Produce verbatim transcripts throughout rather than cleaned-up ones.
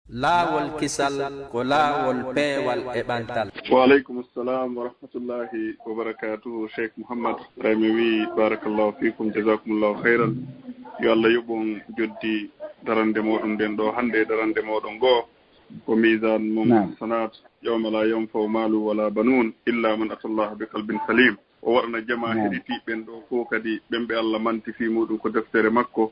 Laawol kisal ko laawol peewal e ɓantal. Wa aleykum salam wa rahmatullahi wa barakatuhu. Cheikh Mouhammad, haray mi wii barakallahu fikum, jazakumullahu khayran. Yo Allah yoɓon joddi darande moɗon nden ɗo hannde, darande moɗon goo ko misan mum sanat yawma la yanfau malu wala banun illa man atallaha bi qalbin salim. O waɗana jama heɗitiiɓe ɓen ɗo fof kadi ɓen ɓe Allah manti fii muɗum ko deftere makko.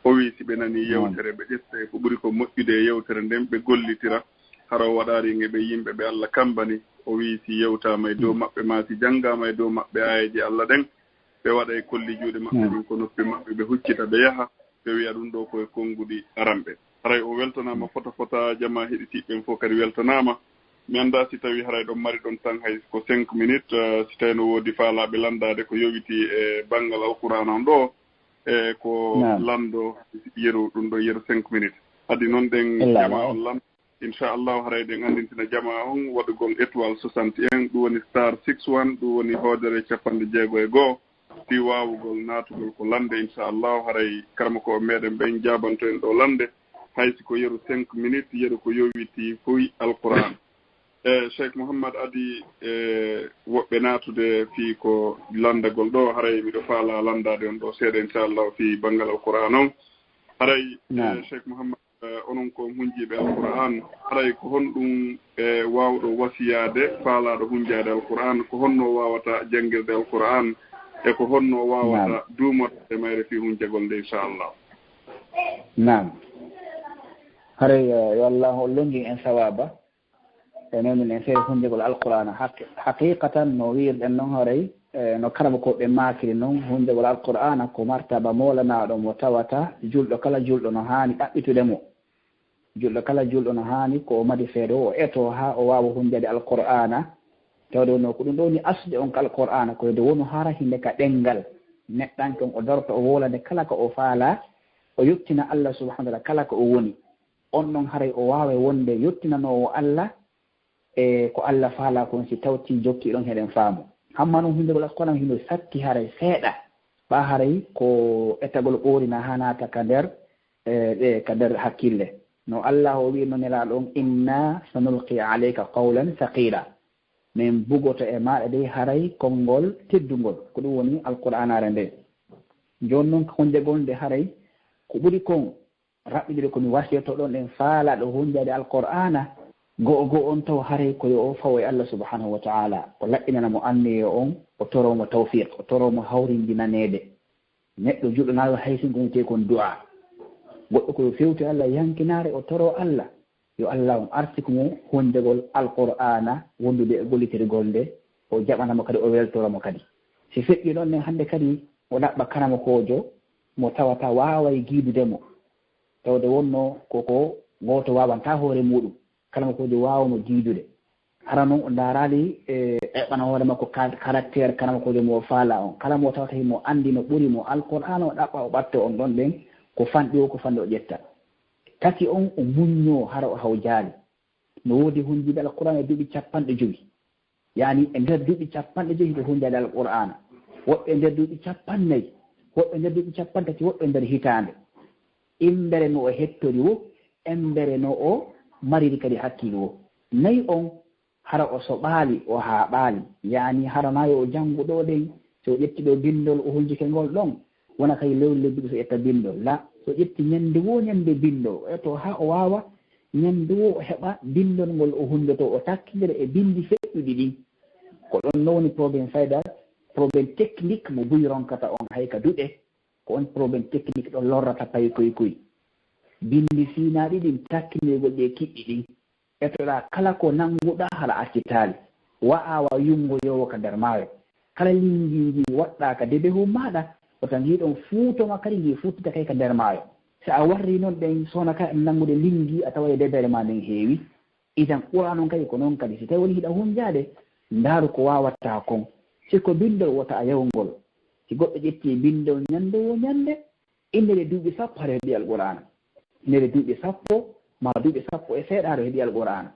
O wii si ɓe nanii yewtere ɓe ƴetta e ko ɓuri ko moƴƴude e yewtere nden ɓe gollitira. Hara o waɗaari en e ɓe yimɓe ɓe Allah kammbani. O wii si yewtaama e dow maɓɓe maa si janngaama e dow maɓɓe aayeeje Allah ɗen, ɓe waɗa e kolli juuɗe maɓɓe ɗin ko noppi maɓɓe ɓe huccita ɓe yaha, ɓe wi'a ɗum ɗo ko e konnguɗi aranɓe. Haray o weltanaama fota fota, jama heɗitiiɓe ɓen fof kadi weltanaama. Mi anndaa si tawii haray ɗon mari ɗon tan hay ko cinq minutes, eh, si tawii no woodi faalaaɓe lanndaade ko yowitii e banngal Alqur'aana on ɗo, e ko lanndo yeru ɗum ɗo yeru cinq minutes. Addi noon ɗen jama on lan. Inchallahu haray ɗen anndintina jama on waɗugol étoile soixante et un, ɗum woni star six one, ɗum woni hoodere capanɗe jeego e goo. Fii waawugol naatugol ko lannde, inchallahu haray karamokooɓe meɗen ɓen jaabanto en ɗo lannde. Hay si ko yeru cinq minutes, yeru ko yowitii foy Alqur'aan. E Cheikh Mouhammad, adi e woɓɓe naatude fii ko lanndagol ɗo, haray miɗo faalaa lanndaade on ɗo seeɗa inchallahu fii banngal Alqur'aan on. Haray e Cheikh Mouhammad, eh, onon ko hunjiiɓe Alqur'aan, haray ko honɗum e waawɗo wasiyaade faalaaɗo hunjaade Alqur'aan? Ko honno o waawata janngirde Alqur'aan? E ko honno o waawata duumorde mayre fii hunjagol nde inchallah? Naam. Haray eh, yo Allah o longi en sawaaba. E noon minen feere hunjagol Alqur'aana. Haq- haqiqatan no wiirɗen noon haray, eh, no karamokooɓe maakiri noon, hunjagol Alqur'aana ko martaba moolanaaɗo mo tawata julɗo kala julɗo no haani ɗaɓɓitude mo. Julɗo kala julɗo no haani ko o mari feere o eto haa o waawa hunjade Alqur'aana. Tawde wonno ko ɗum ɗo woni asde on ka Alqur'aana, ko nde wonu hara hinde ka ɗenngal neɗɗanke on, o darto o wowlande kala ko o faalaa, o yottina Allah subhanahu wa taala kala ko o woni. On ɗon haray o waaway wonde yottinanoowo Allah e ko Allah faalaa kon si tawti jokki ɗon heɗen faamu. Hamma non hunjagol Alqur'aana hino satti haray seeɗa, ɓaa haray ko etagol ɓoorina haa naata ka nder e ɗe ka nder hakkille. No Allah o wi'no Nelaaɗo on, inna sanulqi alayka qawlan thaqila. Min bugoto e maaɗa dey haray konngol teddungol. Ko ɗum woni Alqur'aanaare nde. Jooni non ko hunjagol nde haray ko ɓuri kon raɓɓiɗude ko mi wasiyoto ɗon ɗen faalaaɗo hunjaade Alqur'aana go'o go'o on taw haray ko yo o fawo e Allah subhanahu wa ta'ala. O laɓɓinana mo anniyo on, o toro mo tawfiq, o toro mo hawrindinaneede. Neɗɗo juɗanaaɗo hay sinko wiyetee kon du'a. Goɗɗo ko yo fewtu Allah yankinaare o toro Allah. Yo Allah on arsiku mo hunjagol Alqur'aana wondude e gollitirgol nde, o jaɓana mo kadi, o weltora mo kadi. Si feƴƴi ɗon nen hannde kadi o ɗaɓɓa karamokoojo mo tawata waaway giidude mo. Tawde wonno koko gooto waawanta hoore muuɗum. Karamokoojo waawa mo giidude. Hara non o ndaaraali e eɓɓana hoore makko ka- caractère karamokoojo mo o faalaa on. Kala mo tawata himo anndi no ɓuri mo Alqur'aana o ɗaɓɓa o ɓatto on ɗon ɗen ko fanɗi o ko fanɗi o ƴetta. Tati on o muññoo hara o hawjaali. No woodi hunjiiɓe Alqur'aana e duuɓi capanɗe jowi. Yaani e nder duuɓi capanɗe jowi hiɓe hunjaade Alqur'aana. Woɓɓe e nder duuɓi capannay, woɓɓe e nder duuɓi capantati, woɓɓe e nder hitaande. Imbere no o hettori wo, embere no o mariri kadi hakkil wo. Nayi on hara o soɓaali, o haaɓaali. Yaani hara maayo o janngu ɗo ɗen, so o ƴetti ɗo binndol o hunjike ngol ɗon, wona kay lewru lebbi ɗi so ƴetta binndol. La, so ƴetti ñande wo ñande binndol, o eto haa o waawa ñande wo o heɓa binndol ngol o hunndotoo, o takkindira e binndi feƴƴuɗi ɗin. Ko ɗon no woni problème fayda, problème technique mo buy ronkata on hay ka duɗe, ko on problème technique ɗo lorrata pay koy koy. Binndi siinaaɗi ɗin takkindirgol ɗi e kiɗɗi ɗin. Etoɗaa kala ko nannguɗaa hara accitaali. Wa'aa wa yunngo yoowo ka nder maayo. Kala linngii ngii waɗɗaa ka debehun maaɗa, wota ngii ɗon fuuto ma kadi ngii fuuttita kay ka nder maayo. Si a warrii non ɗen sona ka en nanngude linngii a taway e debere maa nden heewi. Idan Qur'aana on kadi ko non kadi. Si tawii woni hiɗa hunjaade, ndaaru ko waawataa kon. Si ko binndol wota a yaw ngol. Si goɗɗo ƴettii binndol ñande wo ñande, innde nde duuɓi sappo haɗa heɓi Alqur'aana. Innde nde duuɓi sappo maa duuɓi sappo e seeɗa haɗa heɓi Alqur'aana.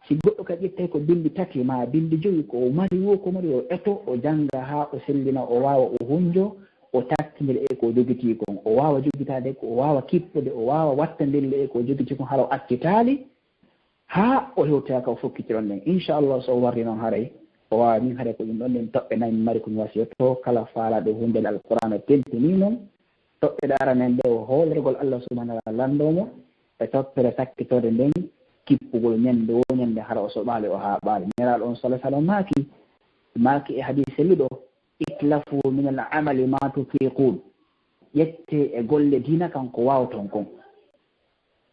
Si goɗɗo kadi ƴettay ko binndi tati maa binndi jowi ko o mari wo ko mari o eto o jannga haa o sellina o waawa o hunjo o takkindira e ko jogitii kon, o waawa jogitaade ko, o waawa kippude, o waawa wattandille e ko jogitii kon, hara o accitaali, haa o hewtoya ka o fokkitiron nden. Inchallah, so o warri noon haray, o waawa min haray ko ɗum ɗon nden toɓɓe nayi mi mari ko mi wasiyoto kala faalaaɗo huunde Alqur'aana tentinii non. Toɓɓe ɗaara nen ɗe o hoolorgol Allah subhanahu wa ta'ala lanndoo mo, e toppere sakkitoode nden kippugol ñande woo ñande hara o soɓaali o haaɓaali. Nelaaɗo on sala sala maaki, maaki e hadiis selluɗo, "Iklafu min al amali ma tutiqun." Ƴettee e golle diina kan ko waawton kon.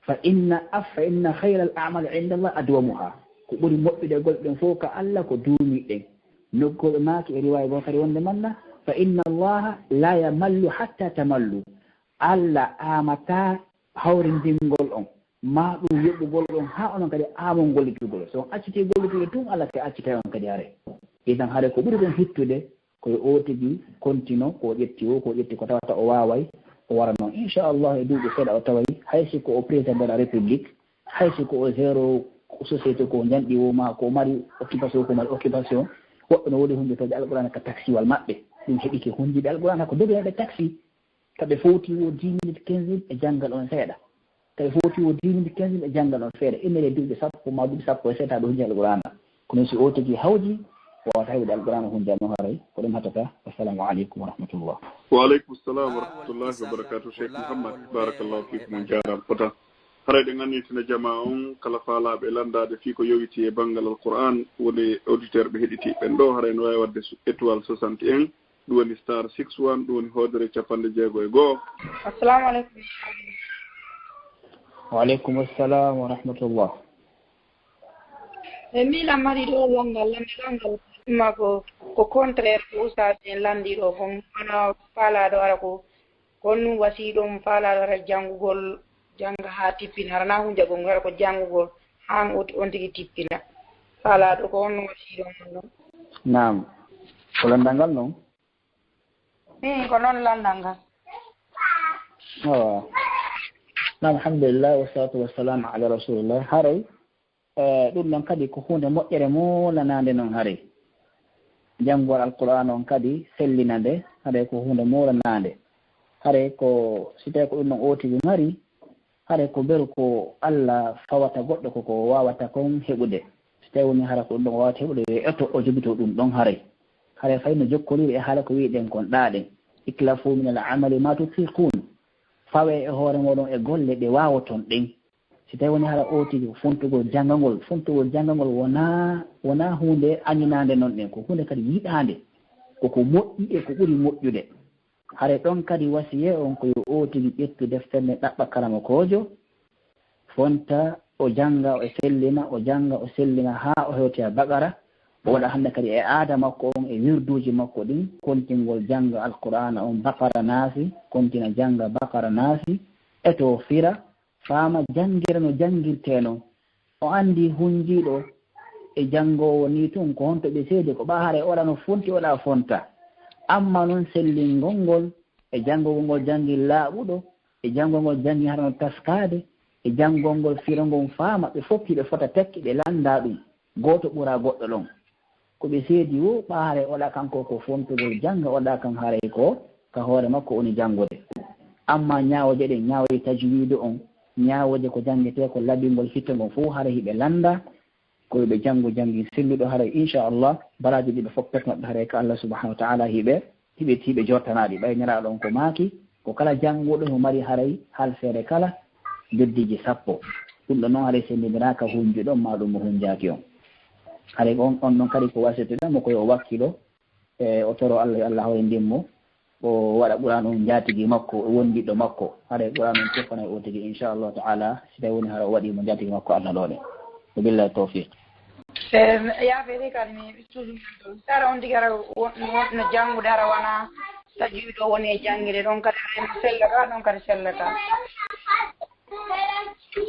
Fa inna af-, fa inna khayra al a'mal inda Allah adwamuha. Ko ɓuri moƴƴude e golle ɗen fof ka Allah ko duumiiɗen. Nokkooɓe maaki e riwaaya goo kadi wonde manna, "Fa inna Allah la yamallu hatta tamallu." Allah aamataa hawrindingol on, maa ɗum yoɓugol on haa onon kadi aamon gollitugol. So on accitii gollitugol tun, Allah kay accitay on kadi hare. Idan hare ko ɓuri ɗum hittude ko yo o tigi kontino ko o ƴetti o, ko o ƴetti ko tawata o waaway, o wara noon. Inchallah, e duuɓi seeɗa o taway, hay si ko o président de la République, hay si ko o zéro société ko njanɗi o, ma ko o mari occupation, ko mari occupation, woɓɓe no woodi hunde tawde Alqur'aana ka taxiwal maɓɓe. Ɗum heɓike hundiiɓe Alqur'aana ko dogineɓe taxi. Ka ɓe fowti wo dix minutes, quinze minutes e janngal on seeɗa. Ka ɓe fowti wo dix minutes, quinze minutes e janngal on seeɗa. Ene e duuɓi sappo ma duuɓi sappo e seeɗa ɓe hunja Alqur'aana. Kono si o tigi hawji, wawata heɓude Alqur'aana hunja noon haray. Ko ɗum hattata. Assalamu aleykum wa rahmatullah. Wa aleykum salam wa rahmatullahi wa barakatuh, Cheikh Mouhammad. Barakallahu fikum, on jaaraama fota. Haray ɗen annitina jamaa on, kala faalaaɓe lanndaade fii ko yowitii e banngal Alqur'aan, woni auditeur ɓe heɗitii ɓen ɗo, haray no waawi waɗde su-, étoile soixante et un, ɗum woni star six one, ɗum woni hoodere capanɗe jeego e go'o. Assalamu aleykum. Wa aleykum assalam wa rahmatullah. E miilan mari ɗo lanngal, lannde lanngal ma ko, ko contraire ko ustaas en lanndi ɗo kon, kono faalaaɗo ara ko, ko on ɗum wasii ɗum faalaaɗo ara janngugol, jannga haa tippina, ara na hunjagol ngol, ara ko janngugol, haa on, on tigi tippina. Faalaaɗo ko on ɗum wasii ɗum on ɗon. Naam. Ko lanndal ngal non? Ii, ko noon lanndal ngal. Awa. Naam, alhamdulillah, wassalatu wassalamu ala rasulillah. Haray, eh, ɗum ɗon kadi ko huunde moƴƴere moolanaande noon haray. Janngugol Alqur'aana on kadi sellina nde, haray ko huunde moolanaande. Haray ko, si tawii ko ɗum ɗon o tigi mari, haray ko beru ko Allah fawata goɗɗo ko, ko o waawata kon heɓude. Si tawii woni hara ko ɗum ɗon o waawata heɓude, yo eto o jogito ɗum ɗon haray. Haray fay no jokkondirii e haala ko wi'ɗen kon ɗaa ɗen. "Iklafu min al amali ma tutiqun." Fawee e hoore mooɗon e golle ɗe waawoton ɗen. Si tawii woni hara o tigi fontugol janngangol, fontugol janngangol wonaa, wonaa huunde añinaande non ɗen, ko huunde kadi yiɗaande. Ko ko moƴƴi e ko ɓuri moƴƴude. Haray ɗon kadi wasiyee on ko yo o tigi ƴettu deftere nde ɗaɓɓa karamokoojo, fonta, o jannga, o sellina, o jannga, o sellina haa o hewtoya Baqara. O waɗa hannde kadi e aada makko on, e wirduuji makko ɗin, kontingol jannga Alqur'aana on Baqara Naasi, kontina jannga Baqara Naasi, eto fira, faama, janngira no janngirtee non. O anndi hunjiiɗo e janngoowo nii tun, ko honto ɓe seedi, ko ɓaa haray oɗa no fonti, oɗa fonta. Amma non sellingol ngol e janngugol ngol janngin laaɓuɗo, e janngugol ngol janngin hara no taskaade, e janngugol ngol fira ngol faama, ɓe fof hiɓe fota tekki, ɓe lannda ɗum. Gooto ɓura goɗɗo ɗon. Ko ɓe seedi wo, ɓaa haray oɗa kanko ko fontugol jannga, oɗa kan haray ko ka hoore makko woni janngude. Amma ñaawooje ɗen, ñaawooje tajwiidu on, ñaawooje ko janngetee ko labingol fitte ngon fof, haray hiɓe lannda, ko ɓe janngu janngin selluɗo, haray inchallah, baraaji ɗi ɓe fof peknoɓe haray ka Allah subhanahu wa ta'ala hiɓe, hiɓe, hiɓe jortanaaɗi. Ɓay Nelaaɗo on ko maaki, ko kala jannguɗo himo mari haray halfeere kala joddiiji sappo. Ɗum ɗon non haray senndindiraaka hunjuɗo on maa ɗum mo hunjaaki on. Haray on, on ɗon kadi ko wasiytuɗen mo ko yo o wakkilo, e o toro Allah, yo Allah hawrindin mo, o waɗa Qur'aan on njaatigi makko, o wondiɗɗo makko. Haray Qur'aan on tefanay o tigi, inchallahu ta'ala, si tawi woni hara o waɗi mo njaatigi makko Allah ɗo ɗe. Wa billahi tawfiq. E, yaafeede kadi mi toujours, hara on tigi hara won-, won-, no janngude hara wona tajwid o woni e janngirde, ɗon kadi hara no sellata, ɗon kadi sellata.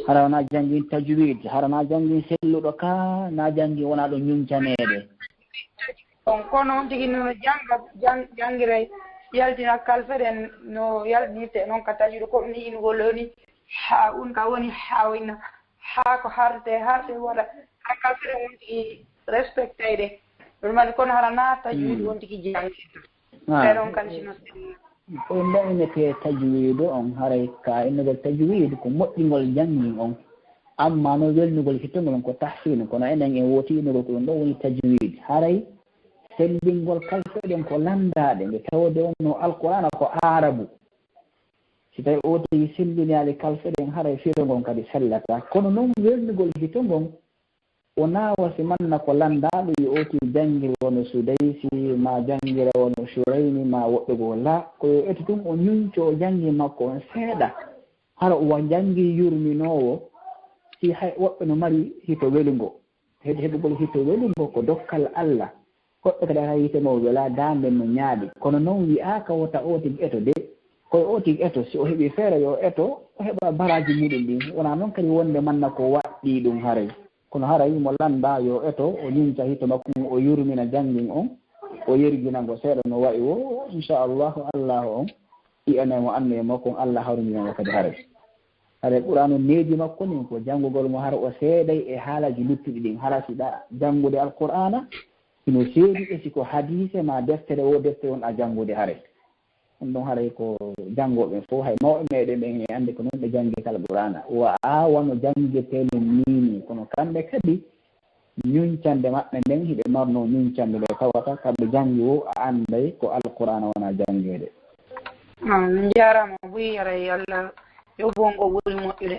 Hara wona janngin tajwid, hara na janngin selluɗo ka, na janngin wona ɗo ñuncaneede. On kono on tigi no jannga, jang-, janngiray, yaltina kalfeɗen no yaltinirte noon ka tajwid, ko ɗum inugol woni haa un ka woni haa wayna, haa ko harte, harte waɗa, haa kalfeɗen on tigi respectayde. Ɗum mani kono hara na tajwid on tigi janngirta. Ah. Ɓe ɗon kan sino senna. Ko ɗum ɗo innetee tajwiidu on, haray ka innugol tajwiidu ko moƴƴingol janngin on. Amma noon welnugol hitongol on ko tahsiinu, kono enen en wooti innugol ko ɗum ɗo woni tajwiid. Haray sellinngol kalfe ɗen ko lanndaaɗe, nde tawde on no Alqur'aana ko Aarabu. Si tawi o tigi sellinaali kalfe ɗen, haray firo ngon kadi sellataa. Kono noon welnugol hito ngon, wonaa wa si manna ko lanndaaɗo yo o tigi janngir wano Sudaysi, maa janngira wano Shuraymi, maa woɓɓe goo. Laa, ko yo eto tun o ñuñco o janngi makko on seeɗa. Hara o wa janngi yurminoowo, si hay woɓɓe no mari hito welungo. Heɓ-, heɓugol hito welungo ko dokkal Alla. Goɗɗo kadi ara yiite mo welaa daande no ñaaɗi. Kono noon wi'aaka wota o tigi eto de. Ko o tigi eto, si o heɓii feere yo o eto, o heɓa baraaji muɗum ɗin. Wonaa noon kadi wonde manna ko waɗɗii ɗum haray. Kono haray mo lannda yo eto, o ñunca hito makko ngun, o yurmina janngin on, o yergina ngo seeɗa no wa'i wo, inchallahu Allahu on, yi'anay mo annoye makko on, Alla harumina mo kadi haray. Haray Qur'aanu needi makko ndin ko janngugol mo hara o seeday e haalaaji luttuɗi ɗin. Hara si ɗa janngude Alqur'aana, hino seedi e si ko hadiise maa deftere wo deftere won a janngude haray. Ɗum ɗon haray ko janngooɓe fof, hay mawɓe meɗen ɓen e annde ko noon ɓe janngi kala Qur'aana. Wa a wano janngetee no nii nii, kono kamɓe kadi ñuñcande maɓɓe nden, hiɓe marnoo ñuñcande nde tawata ka ɓe janngi wo a annday ko Alqur'aana wona janngeede. Naam, min njaaraama buy, haray Allah yoɓu on ko ɓuri moƴƴude.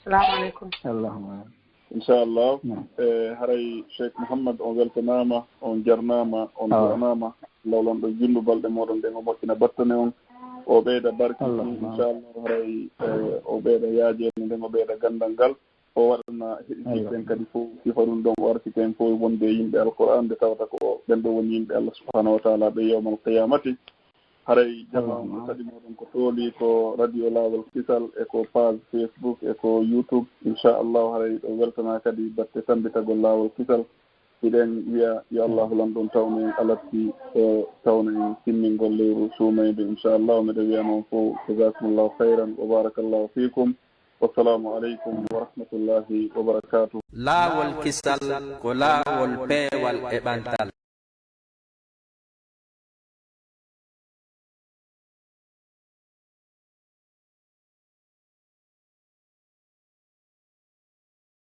Assalamu aleykum. Allahumma amin. Inchallah. Naam. E haray Cheikh Mouhammad, on weltanaama, on jarnaama, on Awa. Du'anaama. Lawlon ɗo junndu balɗe mooɗon ɗen, o moƴƴina battane on, o ɓeyda barki. Allahumma amin. Inchallah, haray, e, o ɓeyda yaajeende nden, o ɓeyda ganndal ngal. O waɗana heɗitiiɓe ɓen kadi fof, sifa ɗum ɗon, o artita en fof wonde yimɓe Alqur'aan, nde tawata ko ɓen ɗo woni yimɓe Allah subhanahu wa taala ɓe yawmal qiyamati. Haray jama on ko saɗi mooɗon ko tooli ko radio Laawol Kisal e ko page Facebook e ko YouTube. Inchallahu haray ɗo weltana kadi batte tambitagol Laawol Kisal. Hiɗen wiya yo Allahu lanɗo on tawno en alatti, o tawno en timmingol lewru suumaydu. Inchallahu miɗo wiya noon fof jazakumullahu khayran wa barakallahu fiikum. Wassalaamu aleykum wa rahmatullahi wa barakaatuh. Laawol kisal ko laawol peewal e ɓantal.